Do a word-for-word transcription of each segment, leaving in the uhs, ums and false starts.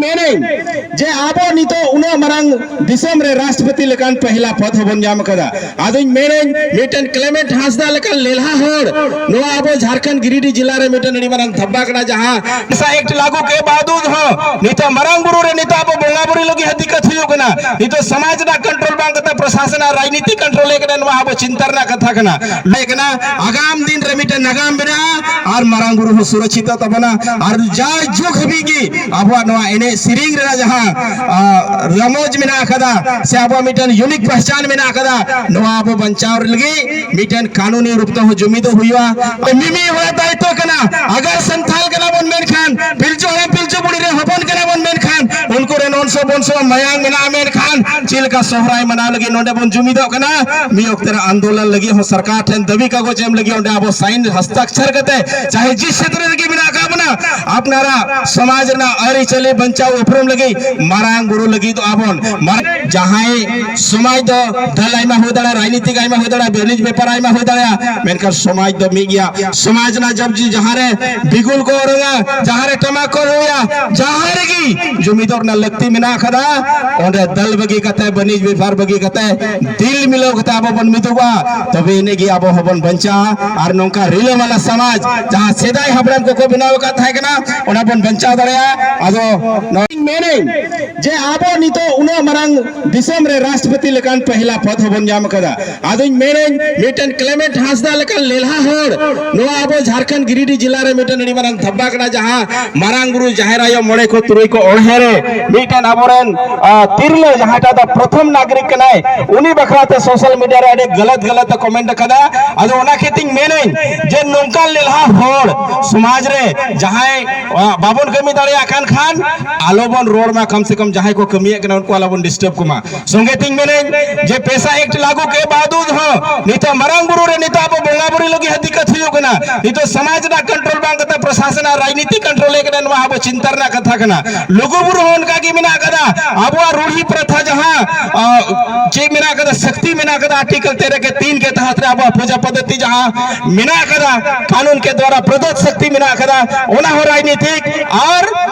ᱢᱮᱱᱟᱹᱧ ᱡᱮ ᱟᱵᱚ ᱱᱤᱛᱚᱜ ᱩᱱᱟᱹᱜ ᱢᱟᱨᱟᱝ ᱫᱤᱥᱚᱢ ᱨᱮ ᱨᱟᱥᱴᱨᱚᱯᱚᱛᱤ ᱞᱮᱠᱟᱱ ᱯᱟᱹᱦᱤᱞᱟ ᱯᱚᱫ ᱦᱚᱸᱵᱚᱱ ᱧᱟᱢ ᱟᱠᱟᱫᱟ᱾ ᱟᱫᱚᱧ ᱢᱮᱱᱟᱹᱧ, ᱢᱤᱫᱴᱮᱱ ᱠᱞᱮᱢᱮᱱᱴ ᱦᱟᱸᱥᱫᱟ ᱞᱮᱠᱟᱱ ᱞᱮᱞᱦᱟ ᱦᱚᱲ ᱱᱚᱣᱟ ᱟᱵᱚ ᱡᱷᱟᱲᱠᱷᱚᱸᱰ ᱜᱤᱨᱤᱰᱤ ᱡᱮᱞᱟ ᱨᱮ ᱢᱤᱫᱴᱮᱱ ᱟᱹᱰᱤ ᱢᱟᱨᱟᱝ ᱫᱷᱟᱵᱟ ᱠᱟᱱᱟ, ᱡᱟᱦᱟᱸ ᱯᱮᱥᱟ ᱮᱠᱴ ᱞᱟᱹᱜᱩ ᱠᱮ ᱵᱟᱣᱡᱩᱫ ᱦᱚᱸ ᱱᱤᱛᱚᱜ ᱢᱟᱨᱟᱝ ᱵᱩᱨᱩ ᱨᱮ ᱱᱤᱛᱚᱜ ᱟᱵᱚ ᱵᱚᱸᱜᱟ ᱵᱩᱨᱩ ᱞᱟᱹᱜᱤᱫ ᱦᱚᱸ ᱫᱤᱠᱠᱟᱛ ᱦᱩᱭᱩᱜ ᱠᱟᱱᱟ᱾ ᱱᱤᱛᱚᱜ ᱥᱚᱢᱟᱡᱽ ᱨᱮᱱᱟᱜ ᱠᱚᱱᱴᱨᱳᱞ ᱵᱟᱝ ᱠᱟᱛᱮ ᱯᱨᱚᱥᱟᱥᱚᱱ ᱟᱨ ᱨᱟᱡᱽᱱᱤᱛᱤ ᱠᱚᱱᱴᱨᱳᱞ ᱮ ᱠᱟᱱᱟ, ᱱᱚᱣᱟ ᱟᱵᱚ ᱪᱤᱱᱛᱟ ᱨᱮᱱᱟᱜ ᱠᱟᱛᱷᱟ ᱠᱟᱱᱟ᱾ ᱞᱟᱹᱭ ᱠᱟᱱᱟ ᱟᱜᱟᱢ ᱫᱤᱱ ᱨᱮ ᱢᱤᱫᱴᱮᱱ ᱱᱟᱜᱟᱢ ᱵᱮᱱᱟᱜᱼᱟ ᱟᱨ ᱢᱟᱨᱟᱝ ᱵᱩᱨᱩ ᱦᱚᱸ ᱥᱩᱨᱚᱠᱷᱤᱛᱚ ᱛᱟᱵᱚᱱᱟ᱾ ᱟᱨ ᱡᱟᱭ ᱡᱩᱜᱽ ᱦᱟᱹᱵᱤᱡ ᱜᱮ ᱟᱵᱚᱣᱟᱜ ᱱᱚᱣᱟ ᱮᱱᱮᱡ ᱥᱮᱨᱮᱧ ᱨᱮᱱᱟᱜ ᱡᱟᱦᱟᱸ, ᱟ, ᱨᱟᱢᱚᱡᱽ ᱢᱮᱱᱟᱜ ᱟᱠᱟᱫᱟ ᱥᱮ ᱟᱵᱚᱣᱟᱜ ᱢᱤᱫᱴᱮᱱ ᱤᱭᱩᱱᱤᱠ ᱯᱟᱦᱪᱟᱱ ᱢᱮᱱᱟᱜ ᱟᱠᱟᱫᱟ, ᱱᱚᱣᱟ ᱟᱵᱚ ᱵᱟᱧᱪᱟᱣ ᱞᱟᱹᱜᱤᱫ ᱢᱤᱫᱴᱮᱱ ᱠᱟᱹᱱᱩᱱᱤ ᱨᱩᱯ ᱛᱮᱦᱚᱸ ᱡᱩᱢᱤᱫᱚᱜ ᱦᱩᱭᱩᱜᱼᱟ᱾ ᱢᱤᱢᱤ ᱦᱚᱲᱟᱜ ᱫᱟᱭᱤᱛᱛᱚ ᱠᱟᱱᱟ, ᱟᱜᱟᱨ ᱥᱟᱱᱛᱟᱞ ᱠᱟᱱᱟ ᱵᱚᱱ ᱢᱮᱱᱠᱷᱟᱱ, ᱯᱤᱞᱪᱩ ᱦᱟᱲᱟᱢ ᱯᱤᱞᱪᱩ ᱵᱩᱲᱦᱤ ᱨᱮ ᱦᱚᱯᱚᱱ ᱠᱟᱱᱟ ᱵᱚᱱ ᱢᱮᱱᱠᱷᱟᱱ, ᱩᱱᱠᱩ ᱨᱮᱱ ᱚᱱᱥᱚ ᱵᱚᱝᱥᱚ ᱢᱟᱭᱟᱝ ᱢᱮᱱᱟᱜᱼᱟ ᱢᱮᱱᱠᱷᱟᱱ, ᱪᱮᱫ ᱞᱮᱠᱟ ᱥᱚᱦᱨᱟᱭ ᱢᱟᱱᱟᱣ ᱞᱟᱹᱜᱤᱫ ᱱᱚᱰᱮ ᱵᱚᱱ ᱡᱩᱢᱤᱫᱚᱜ ᱠᱟᱱᱟ, ᱢᱤᱫ ᱚᱠᱛᱮ ᱨᱮ ᱟᱱᱫᱳᱞᱚᱱ ᱞᱟᱹᱜᱤᱫ ᱦᱚᱸ ᱥᱚᱨᱠᱟᱨ ᱴᱷᱮᱱ ᱫᱟᱹᱵᱤ ᱠᱟᱜᱚᱡᱽ ᱮᱢ ᱞᱟᱹᱜᱤᱫ ᱚᱸᱰᱮ ᱟᱵᱚ ᱥᱟᱭᱤᱱ ᱦᱟᱥᱛᱟᱠᱪᱷᱟᱨ ᱠᱟᱛᱮ, ᱪᱟᱦᱮ ᱡᱤᱥ ᱠᱷᱮᱛᱨᱮ ᱨᱮᱜᱮ ᱢᱮᱱᱟᱜ ᱟᱠᱟᱫ ᱵᱚᱱᱟ, ᱟᱯᱱᱟᱨᱟᱜ ᱥᱚᱢᱟᱡᱽ ᱨᱮᱱᱟᱜ ᱟᱹᱨᱤᱪᱟᱹᱞᱤ ᱵᱟᱧᱪᱟᱣ ᱩᱯᱨᱩᱢ ᱞᱟᱹᱜᱤᱫ ᱢᱟᱨᱟᱝ ᱵᱩᱨᱩ ᱞᱟᱹᱜᱤᱫ ᱟᱵᱚᱱ ᱢᱟᱨᱟᱝ ᱡᱟᱦᱟᱸᱭ ᱥᱚᱢᱟᱡᱽ ᱫᱚ ᱫᱚᱞ ᱟᱭᱢᱟ ᱦᱩᱭ ᱫᱟᱲᱮᱭᱟᱜᱼᱟ, ᱨᱟᱡᱽᱱᱤᱛᱤᱠ ᱟᱭᱢᱟ ᱦᱩᱭ ᱫᱟᱲᱮᱭᱟᱜᱼᱟ, ᱵᱟᱹᱱᱤᱡᱽ ᱵᱮᱯᱟᱨ ᱟᱭᱢᱟ ᱦᱩᱭ ᱫᱟᱲᱮᱭᱟᱜᱼᱟ, ᱢᱮᱱᱠᱷᱟᱱ ᱥᱚᱢᱟᱡᱽ ᱫᱚ ᱢᱤᱫ ᱜᱮᱭᱟ᱾ ᱥᱚᱢᱟᱡᱽ ᱨᱮᱱᱟᱜ ᱡᱟᱵᱽᱡᱤ ᱡᱟᱦᱟᱸ ᱨᱮ ᱵᱤᱜᱩᱞ ᱠᱚ ᱚᱨᱚᱝᱟ, ᱡᱟᱦᱟᱸ ᱨᱮ ᱴᱟᱢᱟᱠ ᱠᱚ ᱨᱩᱭᱟ, ᱡᱟᱦᱟᱸ ᱨᱮᱜᱮ ᱡᱩᱢᱤᱫᱚᱜ ᱨᱮᱱᱟᱜ ᱞᱟᱹᱠᱛᱤ ᱢᱮᱱᱟᱜ ᱟᱠᱟᱫᱟ, ᱚᱸᱰᱮ ᱫᱟᱹᱞ ᱵᱟᱹᱜᱤ ᱠᱟᱛᱮ, ᱵᱟᱹᱱᱤᱡᱽ ᱵᱮᱯᱟᱨ ᱵᱟᱹᱜᱤ ᱠᱟᱛᱮ, ᱫᱤᱞ ᱢᱤᱞᱟᱹᱣ ᱠᱟᱛᱮ ᱟᱵᱚ ᱵᱚᱱ ᱢᱤᱫᱚᱜᱼᱟ, ᱛᱚᱵᱮ ᱤᱱᱟᱹᱜᱮ ᱟᱵᱚ ᱦᱚᱸᱵᱚᱱ ᱵᱟᱧᱪᱟᱜᱼᱟ᱾ ᱟᱨ ᱱᱚᱝᱠᱟ ᱨᱤᱞᱟᱹᱢᱟᱞᱟ ᱥᱚᱢᱟᱡᱽ ᱡᱟᱦᱟᱸ ᱥᱮᱫᱟᱭ ᱦᱟᱯᱲᱟᱢ ᱠᱚᱠᱚ ᱵᱮᱱᱟᱣ ᱟᱠᱟᱫ ᱛᱟᱦᱮᱸ ᱠᱟᱱᱟ, ᱚᱱᱟ ᱵᱚᱱ ᱵᱟᱧᱪᱟᱣ ᱫᱟᱲᱮᱭᱟᱜᱼᱟ᱾ ᱟᱫᱚ ᱱᱚᱣᱟᱧ ᱢᱮᱱᱟᱹᱧ ᱡᱮ ᱟᱵᱚ ᱱᱤᱛᱚᱜ ᱩᱱᱟᱹᱜ ᱢᱟᱨᱟᱝ ᱫᱤᱥᱚᱢ ᱨᱮ ᱨᱟᱥᱴᱨᱚᱯᱚᱛᱤ ᱞᱮᱠᱟᱱ ᱯᱟᱹᱦᱤᱞᱟ ᱯᱚᱫ ᱦᱚᱸᱵᱚᱱ ᱧᱟᱢ ᱟᱠᱟᱫᱟ᱾ ᱟᱫᱚᱧ ᱢᱮᱱᱟᱹᱧ, ᱢᱤᱫᱴᱮᱱ ᱠᱞᱮᱢᱮᱱᱴ ᱦᱟᱸᱥᱫᱟ ᱞᱮᱠᱟᱱ ᱞᱮᱞᱦᱟ ᱦᱚᱲ ᱱᱚᱣᱟ ᱟᱵᱚ ᱡᱷᱟᱲᱠᱷᱚᱸᱰ ᱜᱤᱨᱤᱰᱤ ᱡᱮᱞᱟ ᱨᱮ ᱢᱤᱫᱴᱮᱱ ᱟᱹᱰᱤ ᱢᱟᱨᱟᱝ ᱫᱷᱟᱵᱟ ᱠᱟᱱᱟ, ᱡᱟᱦᱟᱸ ᱢᱟᱨᱟᱝ ᱵᱩᱨᱩ, ᱡᱟᱦᱮᱨ ᱟᱭᱳ, ᱢᱚᱬᱮ ᱠᱚ, ᱛᱩᱨᱩᱭ ᱠᱚ ᱚᱬᱦᱮ ᱨᱮ ᱢᱤᱫᱴᱮᱱ ᱟᱵᱚᱨᱮᱱ, ᱟ, ᱛᱤᱨᱞᱟᱹ ᱡᱟᱦᱟᱸᱭᱴᱟᱜ ᱫᱚ ᱯᱨᱚᱛᱷᱚᱢ ᱱᱟᱜᱚᱨᱤᱠ ᱠᱟᱱᱟᱭ, ᱩᱱᱤ ᱵᱟᱠᱷᱨᱟ ᱛᱮ ᱥᱳᱥᱟᱞ ᱢᱤᱰᱤᱭᱟ ᱨᱮ ᱟᱹᱰᱤ ᱜᱟᱞᱟᱛ ᱜᱟᱞᱟᱛ ᱮ ᱠᱚᱢᱮᱱᱴ ᱟᱠᱟᱫᱟ᱾ ᱟᱫᱚ ᱚᱱᱟ ᱠᱷᱟᱹᱛᱤᱨ ᱤᱧ ᱢᱮᱱᱟᱹᱧ ᱡᱮ ᱱᱚᱝᱠᱟᱱ ᱞᱮᱞᱦᱟ ᱦᱚᱲ ᱥᱚᱢᱟᱡᱽ ᱨᱮ ᱡᱟᱦᱟᱸᱭ, ᱟ, ᱵᱟᱵᱚᱱ ᱠᱟᱹᱢᱤ ᱫᱟᱲᱮᱭᱟᱜ ᱠᱟᱱ ᱠᱷᱟᱱ ᱟᱞᱚ ᱵᱚᱱ ᱨᱚᱲ ᱢᱟ, ᱠᱚᱢ ᱥᱮ ᱠᱚᱢ ᱡᱟᱦᱟᱸᱭ ᱠᱚ ᱠᱟᱹᱢᱤᱭᱮᱫ ᱠᱟᱱᱟ ᱩᱱᱠᱩ ᱟᱞᱚ ᱵᱚᱱ ᱰᱤᱥᱴᱟᱨᱵ ᱠᱚᱢᱟ᱾ ᱥᱚᱸᱜᱮ ᱛᱤᱧ ᱢᱮᱱᱟᱹᱧ ᱡᱮ ᱯᱮᱥᱟ ᱮᱠᱴ ᱞᱟᱹᱜᱩ ᱠᱮ ᱵᱟᱣᱡᱩᱫ ᱦᱚᱸ ᱱᱤᱛᱚᱜ ᱢᱟᱨᱟᱝ ᱵᱩᱨᱩ ᱨᱮ ᱱᱤᱛᱚᱜ ᱟᱵᱚ ᱵᱚᱸᱜᱟ ᱵᱩᱨᱩ ᱞᱟᱹᱜᱤᱫ ᱦᱚᱸ ᱫᱤᱠᱠᱟᱛ ᱦᱩᱭᱩᱜ ᱠᱟᱱᱟ᱾ ᱱᱤᱛᱚᱜ ᱥᱚᱢᱟᱡᱽ ᱨᱮᱱᱟᱜ ᱠᱚᱱᱴᱨᱳᱞ ᱵᱟᱝ ᱠᱟᱛᱮ ᱯᱨᱚᱥᱟᱥᱚᱱ ᱟᱨ ᱨᱟᱡᱽᱱᱤᱛᱤ ᱠᱚᱱᱴᱨᱳᱞ ᱮ ᱠᱟᱱᱟ, ᱱᱚᱣᱟ ᱟᱵᱚ ᱪᱤᱱᱛᱟ ᱨᱮᱱᱟᱜ ᱠᱟᱛᱷᱟ ᱠᱟᱱᱟ᱾ ᱞᱩᱜᱩ ᱵᱩᱨᱩ ᱦᱚᱸ ᱚᱱᱠᱟ ᱜᱮ ᱢᱮᱱᱟᱜ ᱟᱠᱟᱫᱟ᱾ ᱟᱵᱚᱣᱟᱜ ᱨᱩᱲᱦᱤ ᱯᱨᱚᱛᱷᱟ ᱡᱟᱦᱟᱸ, ᱟ, ᱪᱮᱫ ᱢᱮᱱᱟᱜ ᱟᱠᱟᱫᱟ, ᱥᱚᱠᱛᱤ ᱢᱮᱱᱟᱜ ᱟᱠᱟᱫᱟ, ᱟᱨᱴᱤᱠᱮᱞ ᱛᱮᱨᱚ ᱠᱮ ᱛᱤᱱ ᱠᱮ ᱛᱟᱦᱟᱛ ᱨᱮ ᱟᱵᱚᱣᱟᱜ ᱯᱩᱡᱟ ᱯᱚᱫᱽᱫᱷᱚᱛᱤ ᱡᱟᱦᱟᱸ ᱢᱮᱱᱟᱜ ᱟᱠᱟᱫᱟ, ᱠᱟᱱᱩᱱ ᱠᱮ ᱫᱣᱟᱨᱟ ᱯᱨᱚᱫᱚᱛ ᱥᱚᱠᱛᱤ ᱢᱮᱱᱟᱜ ᱟᱠᱟᱫᱟ, ᱚᱱᱟ ᱦᱚᱸ ᱨᱟᱡᱽᱱᱤᱛᱤᱠ ᱟᱨ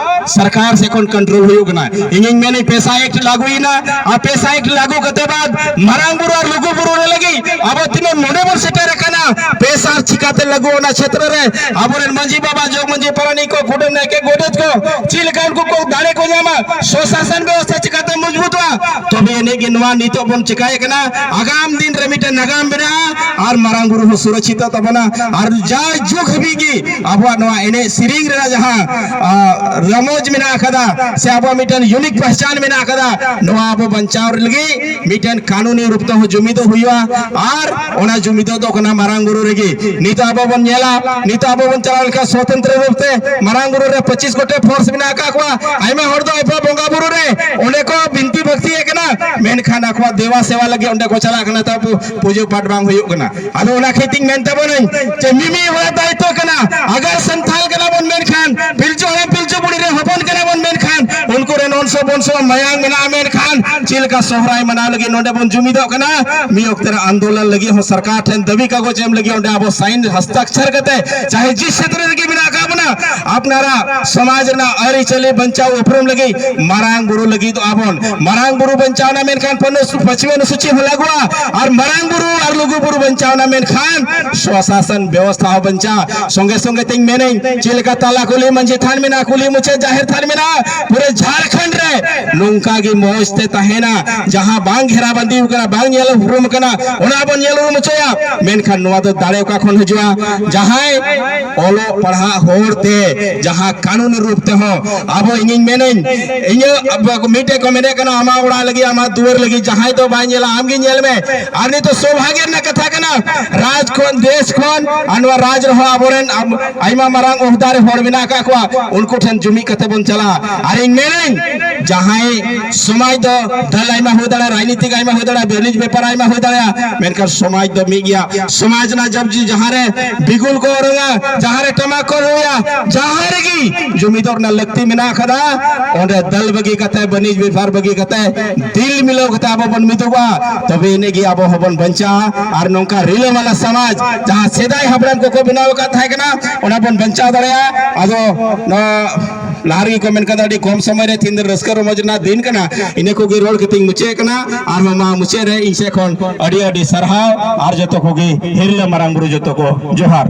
ᱥᱚᱨᱠᱟᱨ ᱥᱮ ᱠᱷᱚᱱ ᱠᱚᱱᱴᱨᱳᱞ ᱦᱩᱭᱩᱜ ᱠᱟᱱᱟ᱾ ᱤᱧᱤᱧ ᱢᱮᱱᱟᱹᱧ, ᱯᱮᱥᱟ ᱮᱠᱴ ᱞᱟᱹᱜᱩᱭᱮᱱᱟ, ᱟᱨ ᱯᱮᱥᱟ ᱮᱠᱴ ᱞᱟᱹᱜᱩ ᱠᱟᱛᱮ ᱵᱟᱫ ᱢᱟᱨᱟᱝ ᱵᱩᱨᱩ ᱟᱨ ᱞᱩᱜᱩ ᱵᱩᱨᱩ ᱨᱮ ᱞᱟᱹᱜᱤᱫ ᱟᱵᱚ ᱛᱤᱱᱟᱹᱜ ᱱᱚᱰᱮ ᱵᱚᱱ ᱥᱮᱴᱮᱨ ᱟᱠᱟᱱᱟ, ᱯᱮᱥᱟ ᱪᱤᱠᱟᱛᱮ ᱞᱟᱹᱜᱩ ᱚᱱᱟ ᱪᱷᱮᱛᱨᱚ ᱨᱮ ᱟᱵᱚᱨᱮᱱ ᱢᱟᱹᱡᱷᱤ ᱵᱟᱵᱟ, ᱡᱚᱜᱽ ᱢᱟᱹᱡᱷᱤ, ᱯᱟᱨᱟᱱᱤᱠ ᱠᱚ, ᱠᱩᱰᱟᱹᱢ ᱱᱟᱭᱠᱮ, ᱜᱚᱰᱮᱛ ᱠᱚ ᱪᱮᱫ ᱞᱮᱠᱟ ᱩᱱᱠᱩ ᱠᱚ ᱫᱟᱲᱮ ᱠᱚ ᱧᱟᱢᱟ, ᱥᱚᱥᱟᱥᱚᱱ ᱵᱮᱵᱚᱥᱛᱷᱟ ᱪᱤᱠᱟᱛᱮ ᱢᱚᱡᱽᱵᱩᱛᱚᱜᱼᱟ, ᱛᱚᱵᱮ ᱮᱱᱮᱡ ᱜᱮ ᱱᱚᱣᱟ ᱱᱤᱛᱚᱜ ᱵᱚᱱ ᱪᱤᱠᱟᱭᱮ ᱠᱟᱱᱟ, ᱟᱜᱟᱢ ᱫᱤᱱ ᱨᱮ ᱢᱤᱫᱴᱮᱱ ᱱᱟᱜᱟᱢ ᱵᱮᱱᱟᱜᱼᱟ ᱟᱨ ᱢᱟᱨᱟᱝ ᱵᱩᱨᱩ ᱦᱚᱸ ᱥᱩᱨᱚᱠᱷᱤᱛᱚᱜ ᱛᱟᱵᱚᱱᱟ᱾ ᱟᱨ ᱡᱟᱭ ᱡᱩᱜᱽ ᱦᱟᱹᱵᱤᱡ ᱜᱮ ᱟᱵᱚᱣᱟᱜ ᱱᱚᱣᱟ ᱮᱱᱮᱡ ᱥᱮᱨᱮᱧ ᱨᱮᱱᱟᱜ ᱡᱟᱦᱟᱸ, ᱟ, ᱨᱟᱢᱚᱡᱽ ᱢᱮᱱᱟᱜ ᱟᱠᱟᱫᱟ ᱥᱮ ᱟᱵᱚᱣᱟᱜ ᱢᱤᱫᱴᱮᱱ ᱤᱭᱩᱱᱤᱠ ᱯᱮᱦᱪᱟᱱ ᱢᱮᱱᱟᱜ ᱟᱠᱟᱫᱟ, ᱱᱚᱣᱟ ᱟᱵᱚ ᱵᱟᱧᱪᱟᱣ ᱞᱟᱹᱜᱤᱫ ᱢᱤᱫᱴᱮᱱ ᱠᱟᱹᱱᱩᱱᱤ ᱨᱩᱯ ᱛᱮᱦᱚᱸ ᱡᱩᱢᱤᱫᱚᱜ ᱦᱩᱭᱩᱜᱼᱟ᱾ ᱟᱨ ᱚᱱᱟ ᱡᱩᱢᱤᱫᱚᱜ ᱫᱚ ᱠᱟᱱᱟ ᱢᱟᱨᱟᱝ ᱵᱩᱨᱩ ᱨᱮᱜᱮ᱾ ᱱᱤᱛᱚᱜ ᱟᱵᱚ ᱵᱚᱱ ᱧᱮᱞᱟ, ᱱᱤᱛᱚᱜ ᱟᱵᱚ ᱵᱚᱱ ᱪᱟᱞᱟᱣ ᱞᱮᱱᱠᱷᱟᱱ ᱥᱚᱛᱚᱱᱛᱨᱚ ᱨᱩᱯ ᱛᱮ ᱢᱟᱨᱟᱝ ᱵᱩᱨᱩ ᱨᱮ ᱯᱚᱸᱪᱤᱥ ᱜᱚᱴᱮᱡ ᱯᱷᱳᱨᱥ ᱢᱮᱱᱟᱜ ᱟᱠᱟᱫ ᱠᱚᱣᱟ᱾ ᱟᱭᱢᱟ ᱦᱚᱲ ᱫᱚ ᱟᱭᱢᱟ ᱵᱚᱸᱜᱟ ᱵᱩᱨᱩ ᱨᱮ ᱚᱸᱰᱮ ᱠᱚ ᱵᱤᱱᱛᱤ ᱵᱷᱚᱠᱛᱤᱭᱮᱫ ᱠᱟᱱᱟ, ᱢᱮᱱᱠᱷᱟᱱ ᱟᱠᱚᱣᱟᱜ ᱫᱮᱵᱟ ᱥᱮᱵᱟ ᱞᱟᱹᱜᱤᱫ ᱚᱸᱰᱮ ᱠᱚ ᱪᱟᱞᱟᱜ ᱠᱟᱱᱟ, ᱛᱟᱨᱯᱚᱨ ᱯᱩᱡᱟᱹ ᱯᱟᱴ ᱵᱟᱝ ᱦᱩᱭᱩᱜ ᱠᱟᱱᱟ᱾ ᱟᱫᱚ ᱚᱱᱟ ᱠᱷᱟᱹᱛᱤᱨ ᱤᱧ ᱢᱮᱱ ᱛᱟᱵᱚᱱᱟᱹᱧ ᱡᱮ ᱢᱤᱢᱤᱫ ᱦᱚᱲᱟᱜ ᱫᱟᱭᱤᱛᱛᱚ ᱠᱟᱱᱟ, ᱟᱜᱟᱨ ᱥᱟᱱᱛᱟᱞ ᱠᱟᱱᱟ ᱵᱚᱱ ᱢᱮᱱᱠᱷᱟᱱ, ᱯᱤᱞᱪᱩ ᱦᱟᱲᱟᱢ ᱯᱤᱞᱪᱩ ᱵᱩᱲᱦᱤ ᱨᱮ ᱦᱚᱯᱚᱱ ᱠᱟᱱᱟ ᱵᱚᱱ ᱢᱮᱱᱠᱷᱟᱱ, ᱩᱱᱠᱩ ᱨᱮᱱ ᱚᱱᱥᱚ ᱵᱚᱱᱥᱚ ᱢᱟᱭᱟᱝ ᱢᱮᱱᱟᱜᱼᱟ ᱢᱮᱱᱠᱷᱟᱱ, ᱪᱮᱫ ᱞᱮᱠᱟ ᱥᱚᱦᱨᱟᱭ ᱢᱟᱱᱟᱣ ᱞᱟᱹᱜᱤᱫ ᱱᱚᱰᱮ ᱵᱚᱱ ᱡᱩᱢᱤᱫᱚᱜ ᱠᱟᱱᱟ, ᱢᱤᱫ ᱚᱠᱛᱮ ᱨᱮ ᱟᱱᱫᱳᱞᱚᱱ ᱞᱟᱹᱜᱤᱫ ᱦᱚᱸ ᱥᱚᱨᱠᱟᱨ ᱴᱷᱮᱱ ᱫᱟᱹᱵᱤ ᱠᱟᱜᱚᱡᱽ ᱮᱢ ᱞᱟᱹᱜᱤᱫ ᱚᱸᱰᱮ ᱟᱵᱚ ᱥᱟᱭᱤᱱ ᱦᱟᱥᱛᱟᱠᱪᱷᱟᱨ ᱠᱟᱛᱮ, ᱪᱟᱦᱮ ᱡᱤᱥ ᱠᱷᱮᱛᱨᱮ ᱨᱮᱜᱮ ᱢᱮᱱᱟᱜ ᱟᱠᱟᱫ ᱵᱚᱱᱟ, ᱟᱯᱱᱟᱨᱟᱜ ᱥᱚᱢᱟᱡᱽ ᱨᱮᱱᱟᱜ ᱟᱹᱨᱤᱪᱟᱹᱞᱤ ᱵᱟᱧᱪᱟᱣ ᱩᱯᱨᱩᱢ ᱞᱟᱹᱜᱤᱫ ᱢᱟᱨᱟᱝ ᱵᱩᱨᱩ ᱞᱟᱹᱜᱤᱫ ᱟᱵᱚᱱ ᱢᱟᱨᱟᱝ ᱵᱩᱨᱩ ᱵᱟᱧᱪᱟᱣ ᱮᱱᱟ ᱢᱮᱱᱠᱷᱟᱱ ᱯᱚᱱᱚᱥ-, ᱯᱚᱪᱷᱤᱢ ᱚᱱᱩᱥᱩᱪᱤ ᱦᱚᱸ ᱞᱟᱹᱜᱩᱜᱼᱟ, ᱟᱨ ᱢᱟᱨᱟᱝ ᱵᱩᱨᱩ ᱟᱨ ᱞᱩᱜᱩ ᱵᱩᱨᱩ ᱵᱟᱧᱪᱟᱣ ᱮᱱᱟ ᱢᱮᱱᱠᱷᱟᱱ ᱥᱚᱥᱟᱥᱚᱱ ᱵᱮᱵᱚᱥᱛᱷᱟ ᱦᱚᱸ ᱵᱟᱧᱪᱟᱣ᱾ ᱥᱚᱸᱜᱮ ᱥᱚᱸᱜᱮ ᱛᱮᱧ ᱢᱮᱱᱟᱹᱧ, ᱪᱮᱫ ᱞᱮᱠᱟ ᱛᱟᱞᱟ ᱠᱩᱞᱦᱤ ᱢᱟᱹᱡᱷᱤ ᱛᱷᱟᱱ ᱢᱮᱱᱟᱜᱼᱟ, ᱠᱩᱞᱦᱤ ᱢᱩᱪᱟᱹᱫ ᱡᱟᱦᱮᱨ ᱛᱷᱟᱱ ᱢᱮᱱᱟᱜᱼᱟ, ᱯᱩᱨᱟᱹ ᱡᱷᱟᱲᱠᱷᱚᱸᱰ ᱨᱮ ᱱᱚᱝᱠᱟ ᱜᱮ ᱢᱚᱡᱽ ᱛᱮ ᱛᱟᱦᱮᱱᱟ, ᱡᱟᱦᱟᱸ ᱵᱟᱝ ᱜᱷᱮᱨᱟ ᱵᱟᱸᱫᱤ ᱟᱠᱟᱱᱟ, ᱵᱟᱝ ᱧᱮᱞ ᱩᱯᱨᱩᱢ ᱟᱠᱟᱱᱟ, ᱚᱱᱟ ᱵᱚᱱ ᱧᱮᱞ ᱩᱨᱩᱢ ᱦᱚᱪᱚᱭᱟ᱾ ᱢᱮᱱᱠᱷᱟᱱ ᱱᱚᱣᱟ ᱫᱚ ᱫᱟᱲᱮ ᱚᱠᱟ ᱠᱷᱚᱱ ᱦᱤᱡᱩᱜᱼᱟ? ᱡᱟᱦᱟᱸᱭ ᱚᱞᱚᱜ ᱯᱟᱲᱦᱟᱜ ᱦᱚᱲ ᱛᱮ ᱡᱟᱦᱟᱸ ᱠᱟᱹᱱᱩᱱ ᱨᱩᱯ ᱛᱮᱦᱚᱸ ᱟᱵᱚ, ᱤᱧᱤᱧ ᱢᱮᱱᱟᱹᱧ, ᱤᱧᱟᱹᱜ ᱟᱵ-, ᱢᱤᱫᱴᱮᱡ ᱠᱚ ᱢᱮᱱᱮᱫ ᱠᱟᱱᱟ, ᱟᱢᱟᱜ ᱚᱲᱟᱜ ᱞᱟᱹᱜᱤᱫ, ᱟᱢᱟᱜ ᱫᱩᱣᱟᱹᱨ ᱞᱟᱹᱜᱤᱫ ᱡᱟᱦᱟᱸᱭ ᱫᱚ ᱵᱟᱭ ᱧᱮᱞᱟ, ᱟᱢ ᱜᱮ ᱧᱮᱞ ᱢᱮ᱾ ᱟᱨ ᱱᱤᱛᱚᱜ ᱥᱳᱵᱷᱟᱜᱭᱚ ᱨᱮᱱᱟᱜ ᱠᱟᱛᱷᱟ ᱠᱟᱱᱟ, ᱨᱟᱡᱽ ᱠᱷᱚᱱ, ᱫᱮᱥ ᱠᱷᱚᱱ, ᱟᱨ ᱱᱚᱣᱟ ᱨᱟᱡᱽ ᱨᱮᱦᱚᱸ ᱟᱵᱚᱨᱮᱱ ᱟᱵ-, ᱟᱭᱢᱟ ᱢᱟᱨᱟᱝ ᱚᱦᱫᱟᱨᱮ ᱦᱚᱲ ᱢᱮᱱᱟᱜ ᱟᱠᱟᱫ ᱠᱚᱣᱟ, ᱩᱱᱠᱩ ᱴᱷᱮᱱ ᱡᱩᱢᱤᱫ ᱠᱟᱛᱮ ᱵᱚᱱ ᱪᱟᱞᱟᱜᱼᱟ᱾ ᱟᱨ ᱤᱧ ᱢᱮᱱᱟᱹᱧ, ᱡᱟᱦᱟᱸᱭ ᱥᱚᱢᱟᱡᱽ ᱫᱚ ᱫᱟᱞ ᱟᱭᱢᱟ ᱦᱩᱭ ᱫᱟᱲᱮᱭᱟᱜᱼᱟ, ᱨᱟᱡᱽᱱᱤᱛᱤᱠ ᱟᱭᱢᱟ ᱦᱩᱭ ᱫᱟᱲᱮᱭᱟᱜᱼᱟ, ᱵᱟᱹᱱᱤᱡᱽ ᱵᱮᱯᱟᱨ ᱟᱭᱢᱟ ᱦᱩᱭ ᱫᱟᱲᱮᱭᱟᱜᱼᱟ, ᱢᱮᱱᱠᱷᱟᱱ ᱥᱚᱢᱟᱡᱽ ᱫᱚ ᱢᱤᱫ ᱜᱮᱭᱟ᱾ ᱥᱚᱢᱟᱡᱽ ᱨᱮᱱᱟᱜ ᱡᱟᱵ ᱡᱤ ᱡᱟᱦᱟᱸ ᱨᱮ ᱵᱤᱜᱩᱞ ᱠᱚ ᱚᱨᱚᱝᱟ, ᱡᱟᱦᱟᱸ ᱨᱮ ᱴᱟᱢᱟᱠ ᱠᱚ ᱨᱩᱭᱟ, ᱡᱟᱦᱟᱸ ᱨᱮᱜᱮ ᱡᱩᱢᱤᱫᱚᱜ ᱨᱮᱱᱟᱜ ᱞᱟᱹᱠᱛᱤ ᱢᱮᱱᱟᱜ ᱟᱠᱟᱫᱟ, ᱚᱸᱰᱮ ᱫᱟᱞ ᱵᱟᱹᱜᱤ ᱠᱟᱛᱮ, ᱵᱟᱹᱱᱤᱡᱽ ᱵᱮᱯᱟᱨ ᱵᱟᱹᱜᱤ ᱠᱟᱛᱮ, ᱫᱤᱞ ᱢᱤᱞᱟᱹᱣ ᱠᱟᱛᱮ ᱟᱵᱚ ᱵᱚᱱ ᱢᱤᱫᱚᱜᱼᱟ᱾ ᱛᱚᱵᱮ ᱤᱱᱟᱹᱜ ᱜᱮ ᱟᱵᱚ ᱦᱚᱸᱵᱚᱱ ᱵᱟᱧᱪᱟᱜᱼᱟ᱾ ᱟᱨ ᱱᱚᱝᱠᱟ ᱨᱤᱞᱟᱹᱢᱟᱞᱟ ᱥᱚᱢᱟᱡᱽ ᱡᱟᱦᱟᱸ ᱥᱮᱫᱟᱭ ᱦᱟᱯᱲᱟᱢ ᱠᱚᱠᱚ ᱵᱮᱱᱟᱣ ᱟᱠᱟᱫ ᱛᱟᱦᱮᱸ ᱠᱟᱱᱟ, ᱚᱱᱟ ᱵᱚᱱ ᱵᱟᱧᱪᱟᱣ ᱫᱟᱲᱮᱭᱟᱜᱼᱟ᱾ ᱟᱫᱚ ᱱᱚᱣᱟ ᱞᱟᱦᱟ ᱨᱮᱜᱮ ᱠᱚ ᱢᱮᱱ ᱠᱟᱫᱟ, ᱟᱹᱰᱤ ᱠᱚᱢ ᱥᱚᱢᱚᱭ ᱨᱮ ᱛᱤᱦᱤᱧ ᱫᱚ ᱨᱟᱹᱥᱠᱟᱹ ᱨᱚᱢᱚᱡᱽ ᱨᱮᱱᱟᱜ ᱫᱤᱱ ᱠᱟᱱᱟ᱾ ᱤᱱᱟᱹ ᱠᱚᱜᱮ ᱨᱚᱲ ᱠᱟᱛᱮᱧ ᱢᱩᱪᱟᱹᱫ ᱠᱟᱱᱟ᱾ ᱟᱨᱦᱚᱸ ᱢᱟ ᱢᱩᱪᱟᱹᱫ ᱨᱮ ᱤᱧ ᱥᱮᱫ ᱠᱷᱚᱱ ᱟᱹᱰᱤ ᱟᱹᱰᱤ ᱥᱟᱨᱦᱟᱣ, ᱟᱨ ᱡᱚᱛᱚ ᱠᱚᱜᱮ ᱦᱤᱨᱞᱟᱹ ᱢᱟᱨᱟᱝ ᱵᱩᱨᱩ ᱡᱚᱛᱚ ᱠᱚ ᱡᱚᱦᱟᱨ᱾